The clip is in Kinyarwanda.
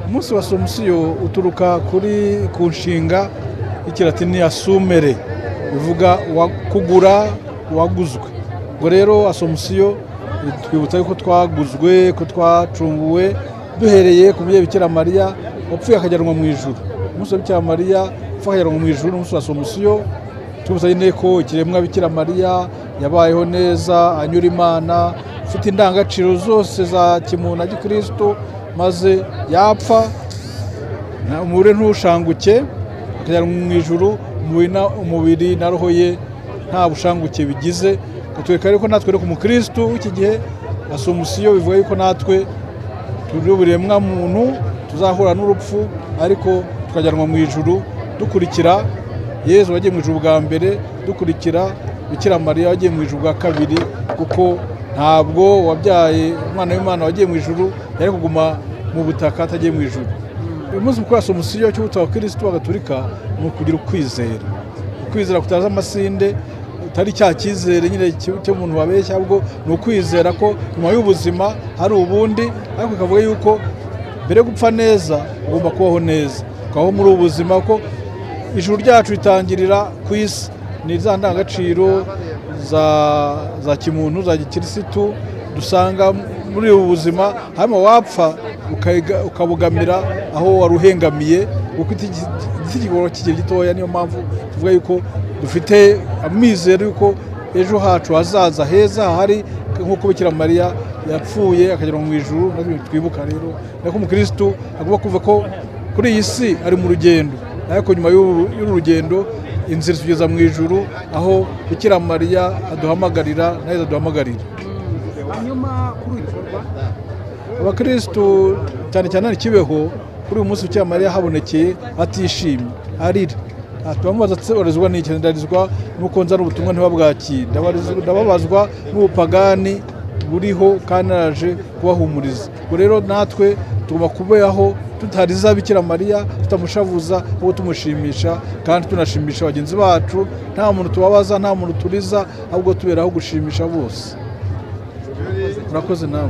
Umunsi wa Asomusiyo uturuka kuri ku nshinga y'ikilatini assumere, bivuga kugura, waguzwe. Ubwo rero Asomusiyo twibutsa yuko twaguzwe, ko twacunguwe, duhereye ku mubyeyi Bikira Mariya wapfuye akajyanwa mu ijuru. Umunsi wa Bikira Mariya upfa akajyanwa mu ijuru ni umunsi wa Asomusiyo. Twibutsa nyine ko ikiremwa Bikira Mariya yabayeho neza, anyura Imana, ufite indangagaciro zose za kimuntu na gikristo, maze yapfa umubiri ntushanguke, akajyanwa mu ijuru, umubiri na roho ye nta bushanguke bigize. Katwereka rero ko natwe rero ku mukristo w'iki gihe, Asomusiyo bivuga yuko natwe turi uburemwa muntu, tuzahura n'urupfu ariko tukajyanwa mu ijuru, dukurikira Yezu wagiye mu ijuru bwa mbere, dukurikira Bikira Mariya wagiye mu ijuru bwa kabiri, kuko ntabwo wabyaye umwana w'Imana wagiye mu ijuru yari kuguma mu butaka atagiye mu ijuru. Uyu munsi mukuru wa Asomusiyo cy'ubutwa abakirisitu b'Agatolika ni ukugira ukwizera, ukwizera kutaza amasinde, utari cya cyizere nyine cy'umuntu wabeshya, ahubwo ni ukwizera ko nyuma y'ubuzima hari ubundi. Ariko ikavuga yuko mbere yo gupfa neza ugomba kubaho neza, ukabaho muri ubu buzima, ko ijuru ryacu ritangirira ku isi. Ni za ndangagaciro za kimuntu, za gikirisitu dusanga muri ubu buzima, hanyuma wapfa ukabugamira aho wari uhengamiye, kuko igiti kigorora kikiri gitoya. Niyo mpamvu tuvuga yuko dufite amizero yuko ejo hacu hazaza heza hahari, nk'uko Bikira Mariya yapfuye akagera mu ijuru. Natwe twibuka rero nako umukirisitu agomba kumva ko kuri iyi si ari mu rugendo, ariko nyuma y'uru rugendo inzira itugeza mu ijuru, aho Bikira Mariya aduhamagarira na Yezu aduhamagarira. Hanyuma kuri uyu gikorwa, abakirisitu cyane cyane hano i Kibeho, kuri uyu munsi Bikira Mariya habonekeye atishimye, arira. Turamubaza ati: "Urizwa n'iki?" "Ndarizwa nuko nzana ubutumwa ntibabwakire, ndababazwa n'ubupagani buriho kandi naraje kubahumuriza." Ubwo rero natwe tugomba kubaho tutariza Bikira Mariya, tutamushavuza, ahubwo tumushimisha kandi tunashimisha bagenzi bacu. Nta muntu tubabaza, nta muntu turiza, ahubwo tuberaho gushimisha bose. Murakoze namwe.